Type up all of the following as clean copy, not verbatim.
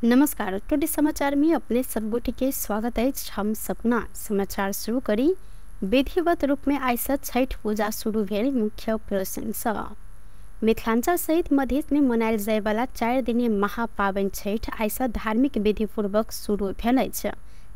नमस्कार, टुडे समाचार में अपने सब गोटे के स्वागत है। हम सपना समाचार शुरू करी। विधिवत रूप में आइ से छठ पूजा शुरू भेल। मुख्य प्रश्न मिथिलांचल सहित मधेश में मनायल जाय वाला 4 दिनी महापावन छठ आइ से धार्मिक विधिपूर्वक शुरू भेल अछि।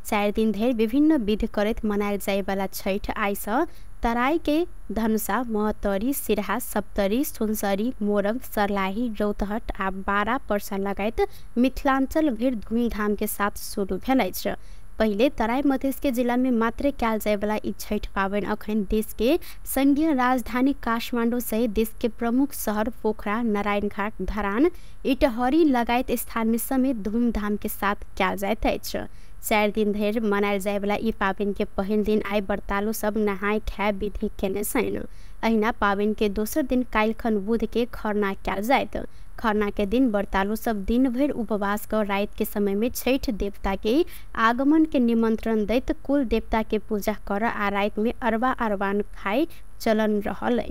4 दिन धरि विभिन्न विधि करैत मनायल जाय वाला छठ आइ से तराई के धनुषा, महोत्तरी, सिरहा, सप्तरी, सुनसरी, मोरंग, सर्लाही, रौतहट आ बारा पर्सा लगायत मिथिलांचल भरि धूमधाम के साथ शुरू भेल अछि। पहिले तराई मधेश के जिला में मात्रे कयल जाय वाला ई छठ पावन अखन देश के संघीय राजधानी काठमांडू सहित देश के प्रमुख शहर पोखरा, नारायणघाट, धरान, इटहरी लगायत स्थान में समेत धूमधाम के साथ कयल जाइत अछि। 4 दिन धरि मनायल जाय वाला ई पावन के पहिल दिन आइ व्रतालु सब नहाय खाय विधि केने छनि। अहिना पावन के दोसर दिन काल्हिखन बुध के खरना कयल जायत। खरना के दिन व्रतालु सब दिन भरि उपवास कर रात के समय में छठ देवता के आगमन के निमंत्रण दैत कुल देवता के पूजा कर आ रात में अरबा अरबान खाए चलन रहल।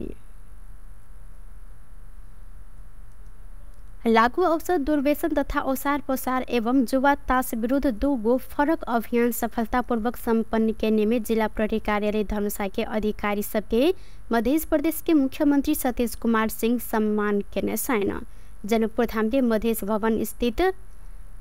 लागू औषध दुर्व्यसन तथा ओसार पोसार एवं जुआ तास विरुद्ध 2 गो फरक अभियान सफलतापूर्वक सम्पन्न केने में जिला प्रहरी कार्यालय धनुषा के अधिकारी सबके मध्य प्रदेश के मुख्यमंत्री सतीश कुमार सिंह सम्मान केने छनि। जनकपुर धाम के मधेश भवन स्थित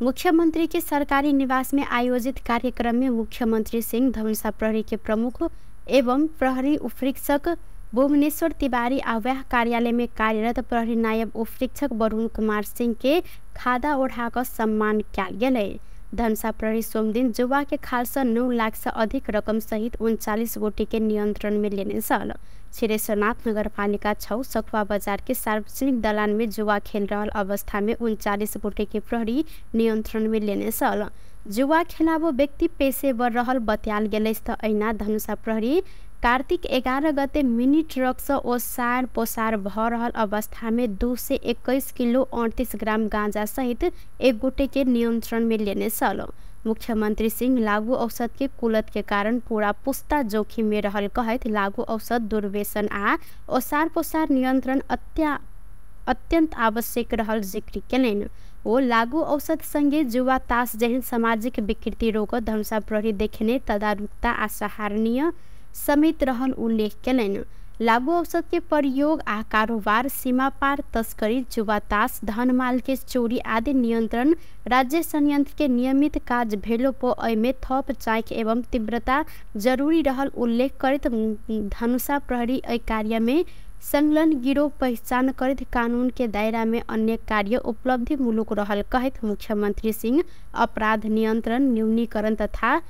मुख्यमंत्री के सरकारी निवास में आयोजित कार्यक्रम में मुख्यमंत्री सिंह धनुषा प्रहरी के प्रमुख एवं प्रहरी उपरीक्षक भुवनेश्वर तिवारी आ वह कार्यालय में कार्यरत प्रहरी नायब उपरीक्षक वरुण कुमार सिंह के खादा ओढ़ाकर सम्मान कयल गेलै। धनुषा प्रहरी सोमदिन जुआ के खाल से 9 लाख से अधिक रकम सहित 39 गोटे के नियंत्रण में लेने छल। क्षीरेश्वरनाथ नगरपालिका 6 सखुआ बाजार के सार्वजनिक दलान में जुआ खेल रहल अवस्था में 39 गोटे के प्रहरी नियंत्रण में लेने छल। जुआ खेलाबो व्यक्ति पेशेवर रहल बतियाल गेलै त अहिना धनुषा प्रहरी कार्तिक 11 गते मिनी ट्रक से ओसार पोसार भ रहल अवस्था में 221 किलो 38 ग्राम गांजा सहित एक गोटे के नियंत्रण में लेने छल। मुख्यमंत्री सिंह लागू औषध के कुलत के कारण पूरा पुस्ता जोखिम में रहल कहैत लागू औषध दुर्व्यसन आ ओसार पोसार नियंत्रण अत्यंत आवश्यक रहल जिक्र केलनि। ओ लागू औषध संगे जुआ तास जेहन सामाजिक विकृति रोक धनुषा प्रहरी देखने तदारुकता आ सहारनीय समेत रहल उल्लेख केलनि। लागू औषध के प्रयोग आ कारोबार, सीमा पार तस्करी, जुआ तास, धनमाल के चोरी आदि नियंत्रण राज्य संयंत्र के नियमित काज भेलो पो एहिमे थप चाख एवं तीव्रता जरूरी रहल उल्लेख करैत धनुषा प्रहरी एहि कार्य में संलग्न गिरोह पहचान करैत कानून के दायरा में अन्य कार्य उपलब्धिमूलक रहल कहैत मुख्यमंत्री सिंह अपराध नियंत्रण, न्यूनीकरण तथा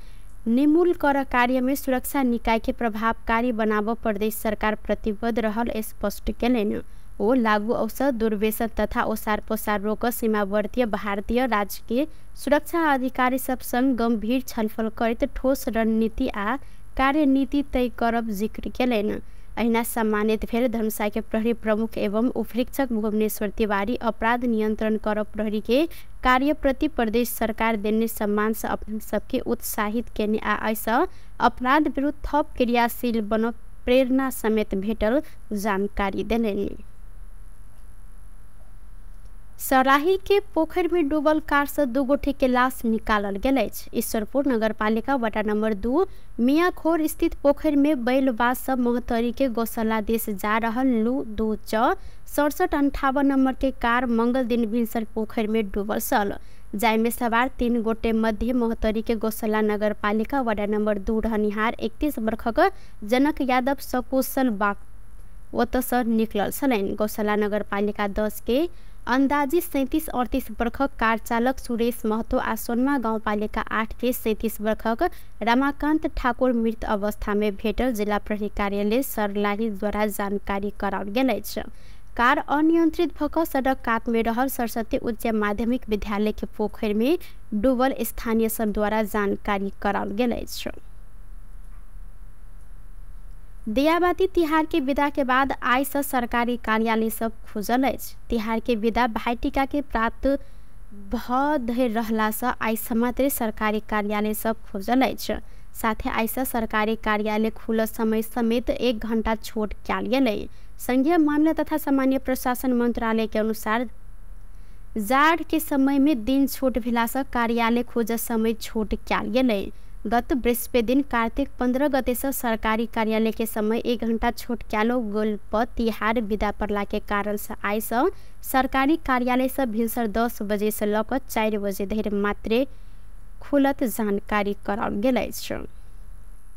निर्मूल कर कार्य में सुरक्षा निकाय के प्रभावकारी बनाब प्रदेश सरकार प्रतिबद्ध रहल स्पष्ट केलनि। ओ लागू औषध दुर्व्यसन तथा ओसार पोसार रोक सीमावर्तीय भारतीय राज्य के सुरक्षा अधिकारी सब संग गंभीर छलफल करैत ठोस रणनीति आ कार्यनीति तय करब जिक्र केलनि। अहिना सम्मानित भेल धनुषा के प्रहरी प्रमुख एवं उपरीक्षक भुवनेश्वर तिवारी अपराध नियंत्रण कर प्रहरी के कार्यप्रति प्रदेश सरकार देने सम्मान से अपने सबके उत्साहित केने आ एहिसँ अपराध विरुद्ध थप क्रियाशील बन प्रेरणा समेत भेटल जानकारी देलनि। सराही के पोखरि में डूबल कार से 2 गोटे के लाश निकालल गेल अछि। ईश्वरपुर नगरपालिका वडा नंबर 2 मियाँखोर स्थित पोखरि में बैलबास से महोत्तरी के गौशाला देश जा रहल लू 2 च 6758 नंबर के कार मंगल दिन भिनसर पोखरि में डूबल छल, जाहिमे सवार 3 गोटे मध्य महोत्तरी के गौशाला नगरपालिका वडा नंबर 2 रहनिहार 31 वर्षक जनक यादव सकुशल ओतऽ निकलल छलनि। गौशाला नगरपालिका 10 के अंदाजी 37-38 वर्षक कार चालक सुरेश महतो आ सोनमा गाउँपालिका 8 के 37 वर्षक रमाकांत ठाकुर मृत अवस्था में भेटल जिला प्रहरी कार्यालय सर्लाही द्वारा जानकारी कराओल गेल अछि। कार अनियंत्रित भऽ कऽ सड़क कात में रहल सरस्वती उच्च माध्यमिक विद्यालय के पोखरि में डूबल स्थानीय सब द्वारा जानकारी कराओल गेल अछि। दियाबाती तिहार के विदा के बाद आइ से सरकारी कार्यालय सब खुजल अछि। तिहार के विदा भाईटीका के प्राप्त भ धरि रहला से आइ से मात्रे सरकारी कार्यालय सब खुजल अछि। साथे आइ से सरकारी कार्यालय खुलल समय समेत 1 घंटा छोट कयल गेलै। संघीय मामला तथा सामान्य प्रशासन मंत्रालय के अनुसार जाड़ के समय में दिन छोट भेलासँ कार्यालय खोज समय छोट कयल गेलै। गत बृहस्पति दिन कार्तिक 15 गते से सरकारी कार्यालय के समय 1 घंटा छोट कयल गेल पर तिहार विदा पड़ला के कारण से आइ से सरकारी कार्यालय से भिनसर 10 बजे से लऽ कऽ 4 बजे धरि मात्रे खुलत जानकारी कराओल गेल अछि।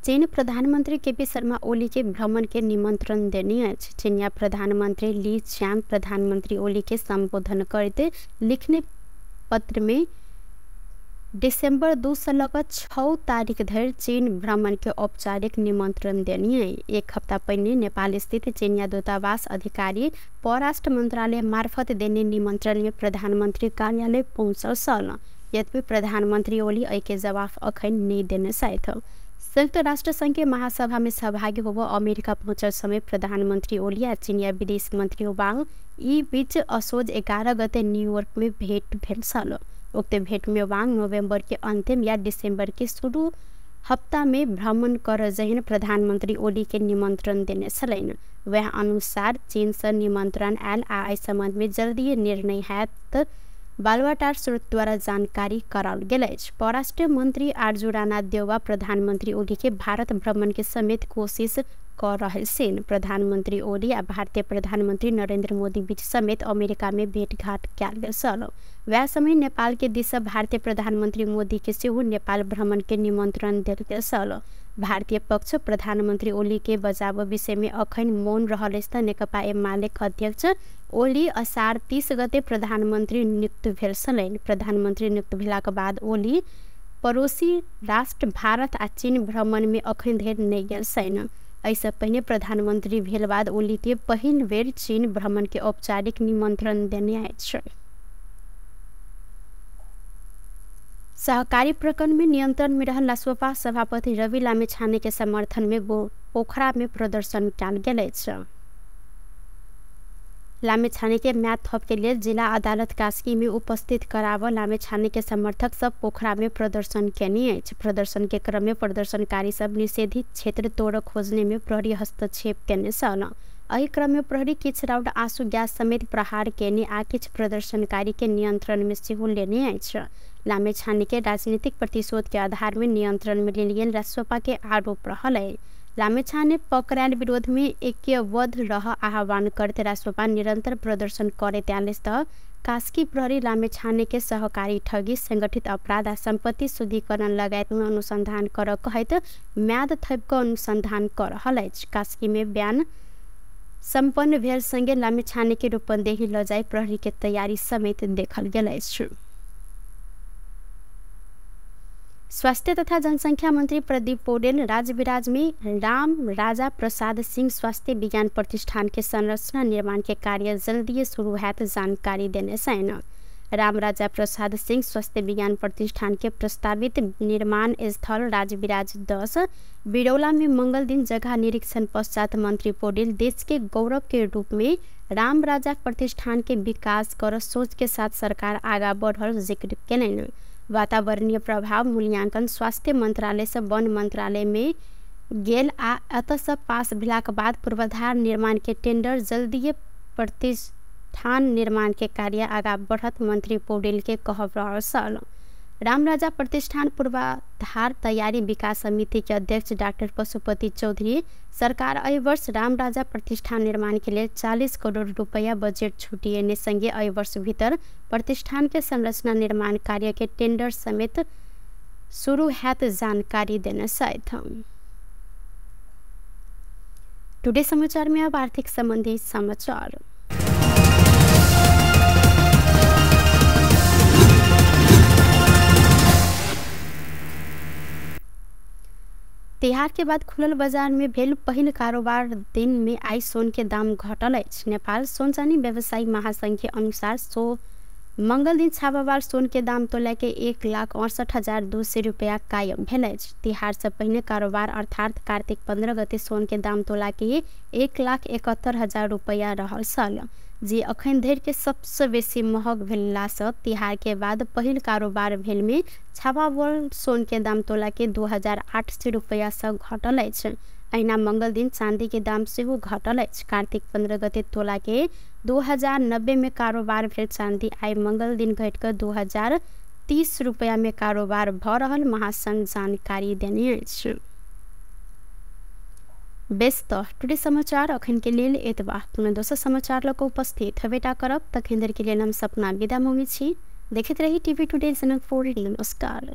चीन प्रधानमंत्री केपी शर्मा ओली के भ्रमण के निमंत्रण देने अछि। चीनिया प्रधानमंत्री ली च्यांग प्रधानमंत्री ओली के संबोधन करते लिखने पत्र में दिसंबर 2 से लऽ कऽ 6 तारीख धरि चीन भ्रमण के औपचारिक निमंत्रण देने। एक हफ्ता पहिने नेपाल स्थित चीनिया दूतावास अधिकारी परराष्ट्र मंत्रालय मार्फत देने निमंत्रण में प्रधानमंत्री कार्यालय पहुँचल छल। यद्यपि प्रधानमंत्री ओली एहि के जवाफ अखन नहि देने छथि। संयुक्त राष्ट्र संघ के महासभा में सहभागी होब अमेरिका पहुँचल समय प्रधानमंत्री ओली आ चीनिया विदेश मंत्री वांग यी बीच असोज 11 गते न्यूयॉर्क में भेट भेल छल। उक्त भेट में वांग नवंबर के अंतिम या दिसंबर के शुरू हप्ता में भ्रमण कर जहन प्रधानमंत्री ओली के निमंत्रण देने छलनि। वह अनुसार चीन से निमंत्रण आयल आ एहि संबंध में जल्दी निर्णय हैत बालुवाटार स्रोत द्वारा जानकारी कराओल गेल अछि। परराष्ट्र मंत्री आरजू राणा देउवा प्रधानमंत्री ओली के भारत भ्रमण के समेत कोशिश कर रहल छनि। प्रधानमंत्री ओली आ भारतीय प्रधानमंत्री नरेंद्र मोदी बीच समेत अमेरिका में भेंटघाट कयल गेल छल। वएह समय नेपाल के दिस भारतीय प्रधानमंत्री मोदी के सेहो नेपाल भ्रमण के निमंत्रण देल गेल छल। भारतीय पक्ष प्रधानमंत्री ओली के बजाब विषय में अखन मौन रहल अछि। नेकपा एमाले अध्यक्ष ओली असार 30 गते प्रधानमंत्री नियुक्त भेल छलनि। प्रधानमंत्री नियुक्त भेलाक बाद ओली पड़ोसी राष्ट्र भारत आ चीन भ्रमण में अखन धरि नहि गेल छनि। एहिसँ पहिने प्रधानमंत्री भेल बाद ओली के पहिल बेर चीन भ्रमण के औपचारिक निमंत्रण देने अछि। सहकारी प्रकरण में नियंत्रण में रहल रासोपा सभापति रवि लामिछाने के समर्थन में पोखरा में प्रदर्शन कयल गेल अछि। लामिछाने के म्याद थप के लेल जिला अदालत कास्की में उपस्थित कराबऽ लामिछाने के समर्थक सब पोखरा में प्रदर्शन केने अछि। प्रदर्शन के क्रम में प्रदर्शनकारी सब निषेधित क्षेत्र तोड़ खोजने में प्रहरी हस्तक्षेप केने छल। एहि क्रम में प्रहरी किछु राउंड आंसू गैस समेत प्रहार केने आ किछु प्रदर्शनकारी के नियंत्रण में सेहो लेने अछि। लामिछाने के राजनीतिक प्रतिशोध के आधार में नियंत्रण में लेल गेल रासोपा के आरोप रहल अछि। लामिछाने पकड़ायल विरोध में ऐक्यबद्ध रह आह्वान करते रासोपा निरंतर प्रदर्शन करैत आयल अछि त कास्की प्रहरी लामिछाने के सहकारी ठगी, संगठित अपराध आ संपत्ति शुद्धिकरण लगायत में अनुसंधान कर कहैत म्याद थपि कऽ अनुसंधान कर रहल अछि। कास्की में बयान सम्पन्न भेल संगे लामिछाने के रूपन्देही लऽ जाय प्रहरी के तैयारी समेत देखल गेल अछि। स्वास्थ्य तथा जनसंख्या मंत्री प्रदीप पौडेल राजविराज में राम राजा प्रसाद सिंह स्वास्थ्य विज्ञान प्रतिष्ठान के संरचना निर्माण के कार्य जल्दी शुरू हैत जानकारी देने छनि। राम राजा प्रसाद सिंह स्वास्थ्य विज्ञान प्रतिष्ठान के प्रस्तावित निर्माण स्थल राजविराज 10 बिरौला में मंगल दिन जगह निरीक्षण पश्चात मंत्री पौडेल देश के गौरव के रूप में राम राजा प्रतिष्ठान के विकास कर सोच के साथ सरकार आगा बढ़ल जिक्र केलनि। वातावरणीय प्रभाव मूल्यांकन स्वास्थ्य मंत्रालय से वन मंत्रालय में गेल आ एतऽ से पास भेलाक बाद पूर्वाधार निर्माण के टेंडर जल्दीए प्रतिष्ठान निर्माण के कार्य आगा बढ़त मंत्री पौडेल के कहब रहल छल। रामराजा प्रतिष्ठान पूर्वाधार तैयारी विकास समिति के अध्यक्ष डाक्टर पशुपति चौधरी सरकार एहि वर्ष रामराजा प्रतिष्ठान निर्माण के लेल 40 करोड़ रुपैया बजेट छुटिएने संगे एहि वर्ष भीतर प्रतिष्ठान के संरचना निर्माण कार्य के टेंडर समेत शुरू हैत जानकारी देने छथि। टुडे समाचार में अब आर्थिक संबंधी समाचार। तिहार के बाद खुलल बाजार में भेल पहिल कारोबार दिन में आई सोन के दाम घटल अछि। नेपाल सोन चानी व्यवसायी महासंघ के अनुसार मंगल दिन छापावार सोन के दाम तोला के 1,68,200 रुपया कायम भेल अछि। तिहार से पहिने कारोबार अर्थात कार्तिक 15 गते सोन के दाम तोला के 1,71,000 रुपया रहल छल, जे अखन धरि के सबसे बेसी महग भेला से तिहार के बाद पहिल कारोबार भेल में छापावार सोन के दाम तोला के 2,800 रुपया से घटल अछि। अहिना मंगल दिन चांदी के दाम सेहो घटल अछि। कार्तिक 15 गते तोला के 2090 में कारोबार भेल चांदी आइ मंगल दिन घटि कऽ 2030 रुपया में कारोबार भऽ रहल महासंघ जानकारी देने अछि। बेस तऽ टुडे समाचार अखन के लेल एतबा। पुनः दोसर समाचार लऽ कऽ उपस्थित हेबेटा करब। तखन देर के लेल हम सपना विदा मांगै छी। देखैत रही टीवी टुडे जनकपुर। नमस्कार।